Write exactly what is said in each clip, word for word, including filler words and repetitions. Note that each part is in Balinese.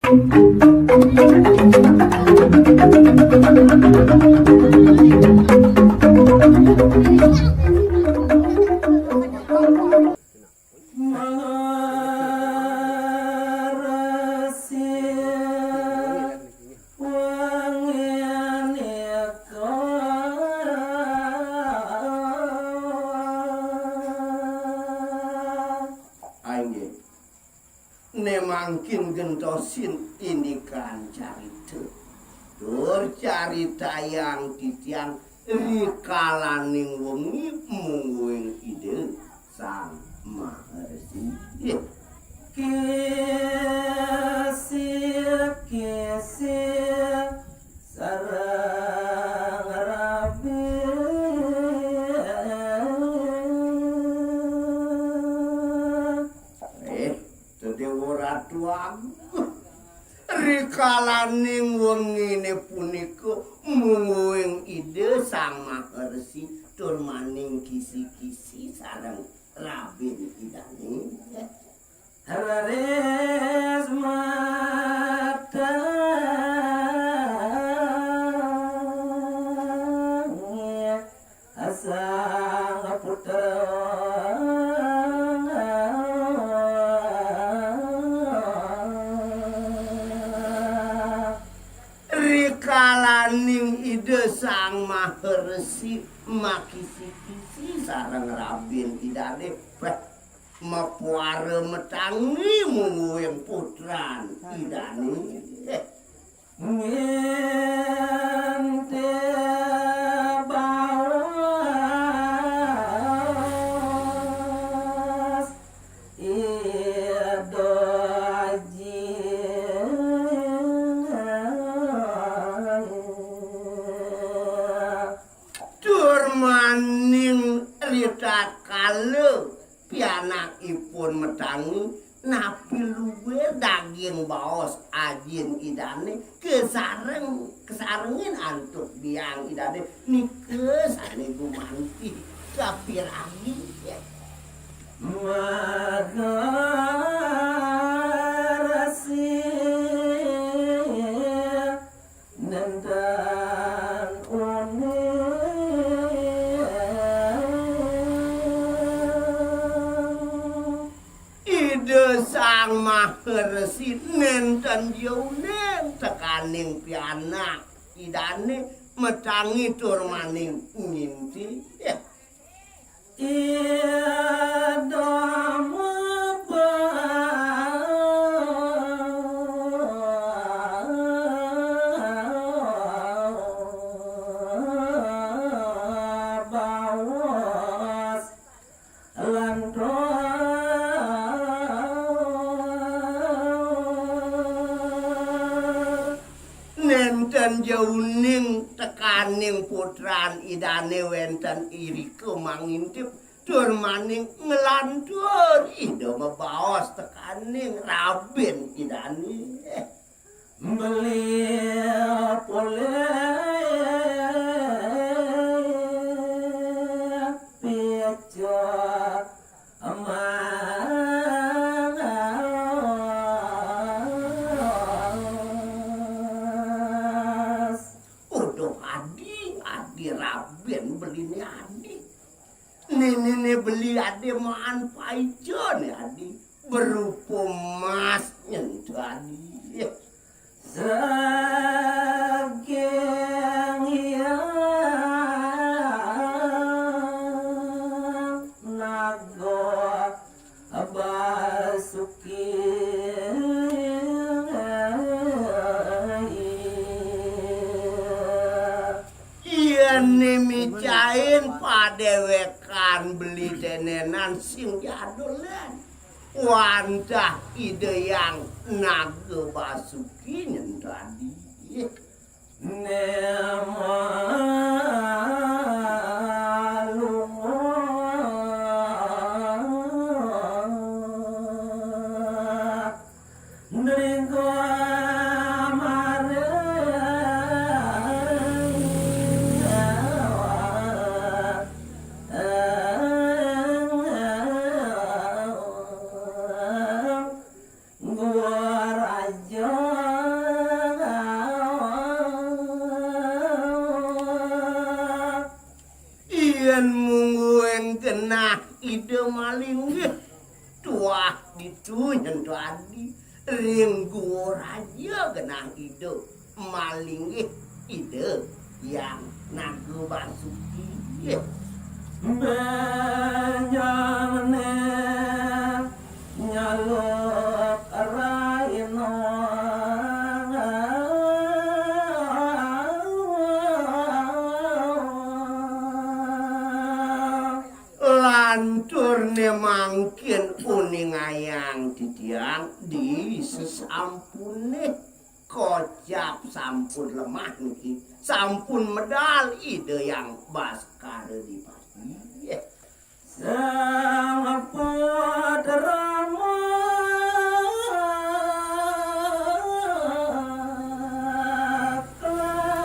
Inggih. Né mangkin gentosin indikan carita. Tur caritayang titiang rikalaning wengi mungguing Ida Sang Maha Resi. Kisih-kisih sareng rabi. Eh, Déwa Ratu Agung. Rikalaning wenginé punika mungguing Ida Sang Maha Resi tur maning kisi-kisi sareng rabin Idané. Raris mateng Sang Putra. Rikalaning Ida Sang Maha Resi makisi-kisi sareng rabin Idané, béh, mapuara matangi mungguing putran Idané. Ngintip baos Ida Aji. Tur maning ritatkala pianakipun matangi, napi luir daging baos ajin Idané kasareng, kasarengin antuk biang Idané, nika sané gumanti kapiragi. Maha Resi nénten uning. Ida Sang Maha Resi nénten ja uning tekaning pianak Idané matangi tur maning ngintip. Ida mabaos lantur. Nénten ja uning tekaning putran Idané wénten irika mangintip tur maning nglantur Ida mabaos tekaning rabin Idané. Beli polih picut emas. Uduh, adi, adi rabin beliné adi. Nénéné beli adi maan paica né adi. Berupa emas nyentuh adi. Saking Hyang Naga Basuki. Yén micain padéwékan beli dénénan sing jadolan. Wantah Ida Hyang Naga Basuki nyen tadi. Nema lunga Nriko maring Gua Raja. Ida malinggih tuah ditu nyen tadi ring gua raja genah Ida malinggih Ida Hyang Naga Basuki. Benjamne nyaluk raina. Lanturne mangkin uningayang titiang di sesampune kocap sampun lemah niki, sampun medal Ida Hyang Baskara Dipati. Sang putra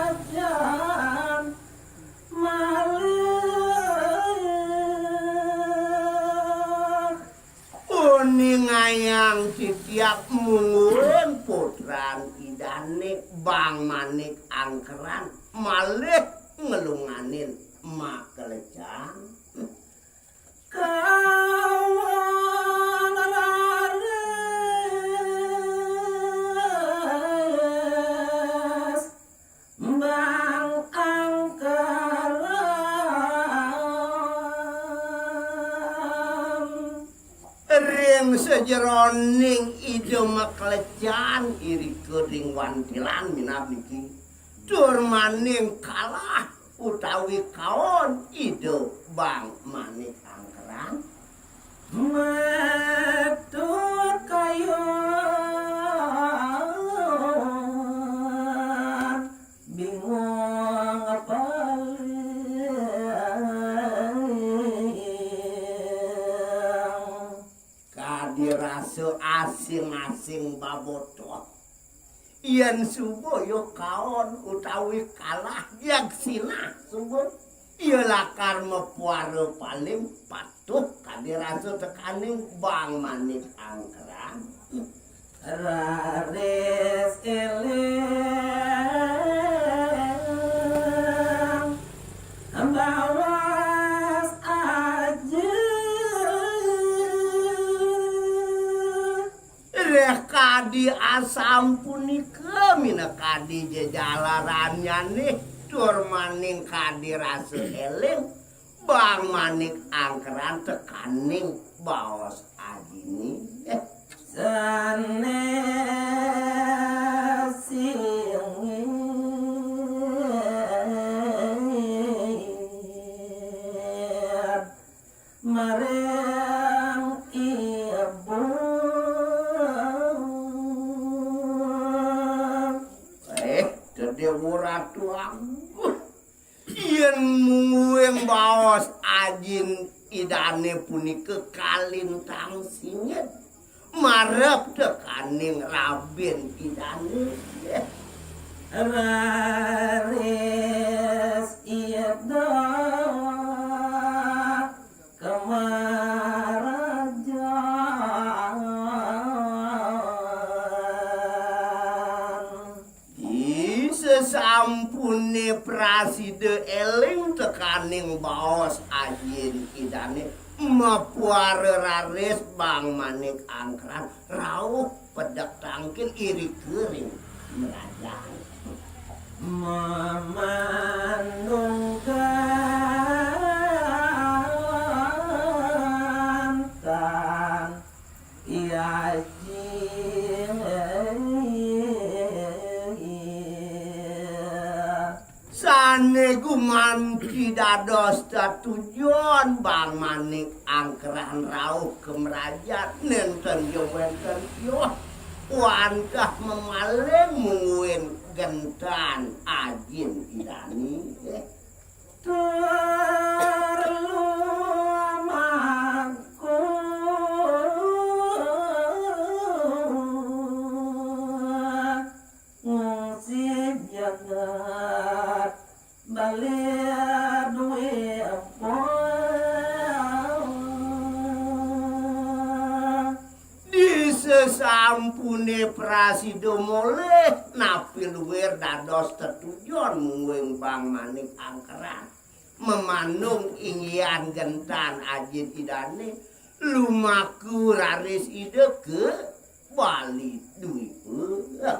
maklecan malih. Uningayang titiang mungguing putran Idane Bang Manik Angkeran malih ngelunganin maklecan. Kawan raris Bang Angkeran. Ring sajeroning Ida maklecan irika ring wantilan minab niki, tur maning kalah utawi kaon Ida Bang Manik Angkeran. Metu kayun bingung paling. Kadi rasa asing-asing babotoh. Yen suba ya kaon utawi kalah, jeg sinah suba, ya lakar mapuara paling patuh kadi rasa tekaning Bang Manik Angkeran. Raris eling baos aji. Reh kadi asampunika minakadi jejalarannyane tur maning kadi rasa eling Bang Manik Angkeran tekaning baos ajine. Sanés singit maring ibu. Eh, Déwa Ratu Agung. Yén mungguing baos ajin Idané punika kalintang singit marep tekaning rabin Idané. Raris Ida kamarajan. Di sasampuné prasida éling tekaning baos ajin Idané, mapuara raris Bang Manik Angkeran rauh pedek tangkil irika ring mrajan. Mamanunggantan Iya, iya. Sané gumanti dados tetujon Bang Manik Angkeran rauh ka mrajan, nénten ya wénten ya wantah mamaling mungguing gentan ajin Idané. Tur lumaku ngungsi jagat Bali duwe apa. Di sasampuné prasida molih napi luir dados tetujon mungguing Bang Manik Angkeran. memanung inggihan gentan ajin idane lumaku raris ida ke Bali Dwi.